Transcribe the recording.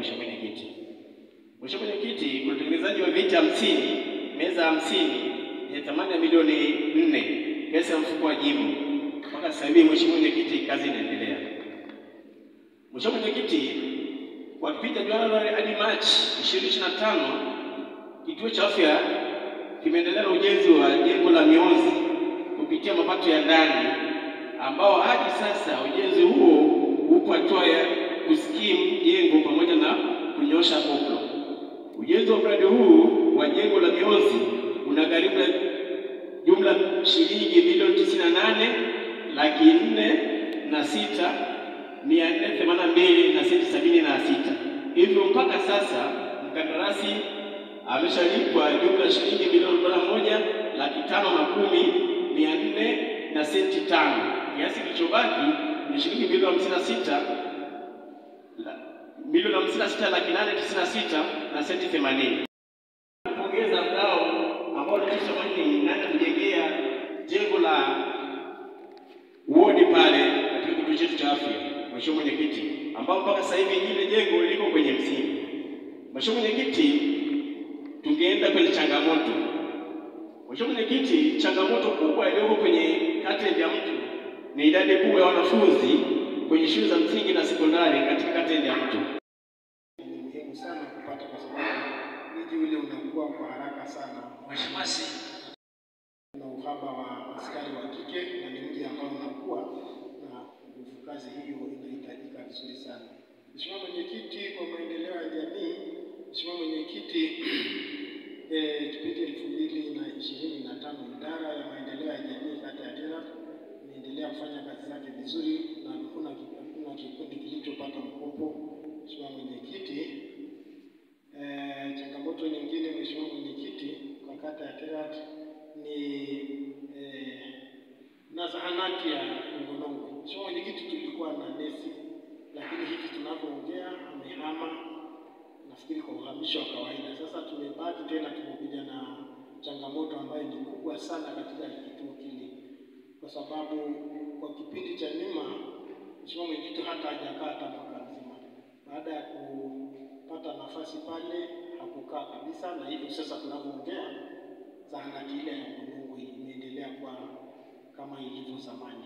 Mheshimiwa Mwenyekiti. Mheshimiwa Mwenyekiti, kuna utengenezaji wa viti 50, meza 50 yenye thamani ya milioni 4 pesa ya mfuko wa jimbo. Mpaka sasa hivi Mheshimiwa Mwenyekiti, kazi inaendelea. Mheshimiwa Mwenyekiti, kwa kipindi cha Januari hadi Machi 2025 kituo cha afya kimeendelea na ujenzi wa jengo la mionzi kupitia mapato ya ndani, ambao hadi sasa ujenzi huo upo hatua ya kuskimu jengo pamoja na kunyosha koplo. Ujenzi wa mradi huu wa jengo la mionzi unagharimu jumla shilingi milioni 98,406,482 na senti 76. Hivyo mpaka sasa mkandarasi ameshalipwa jumla shilingi milioni 1,510,400 na senti 5. Kiasi kilichobaki ni shilingi milioni 56,896 na senti 80. Kupongeza mdau ambao ni nani kujengea jengo la wodi pale katika kituo chetu cha afya, Mheshimiwa Mwenyekiti, ambao mpaka sasa hivi ile jengo liko kwenye msingi. Mheshimiwa Mwenyekiti, tungeenda kwenye changamoto. Mheshimiwa Mwenyekiti, changamoto kubwa iliyoko kwenye kata ya Mtu ni idadi kubwa ya wanafunzi kwenye shule za msingi na sekondari katika kata ya Mtu. Ni muhimu sana kupata kwa sababu mji ule unakuwa kwa haraka sana. Mheshimiwa, na uhaba wa askari wa kike na ni mji ambao unakuwa na nguvu kazi hiyo inahitajika vizuri sana. Mheshimiwa Mwenyekiti, kwa maendeleo ya jamii, Mheshimiwa Mwenyekiti, kipindi 2025 idara ya maendeleo ya jamii kata ya Terrat imeendelea kufanya kazi zake vizuri na hakuna kikundi kilichopata mkopo. Mheshimiwa Mwenyekiti, changamoto nyingine Mheshimiwa Mwenyekiti kwa kata ya Terrat ni na zahanati ya Ngonongwe. Mheshimiwa Mwenyekiti, tulikuwa na nesi lakini hivi tunavyoongea amehama, nafikiri kwa uhamisho wa kawaida. Sasa tumebaki tena, tumekuja na changamoto ambayo ni kubwa sana katika kituo kile, kwa sababu kwa kipindi cha nyuma Mheshimiwa Mwenyekiti hata hajakaa hata mwaka mzima. Baada ya kupata nafasi pale hakukaa kabisa, na hivi sasa tunavyoongea zahanati ile ya Ngonongwe imeendelea kwa kama ilivyo zamani.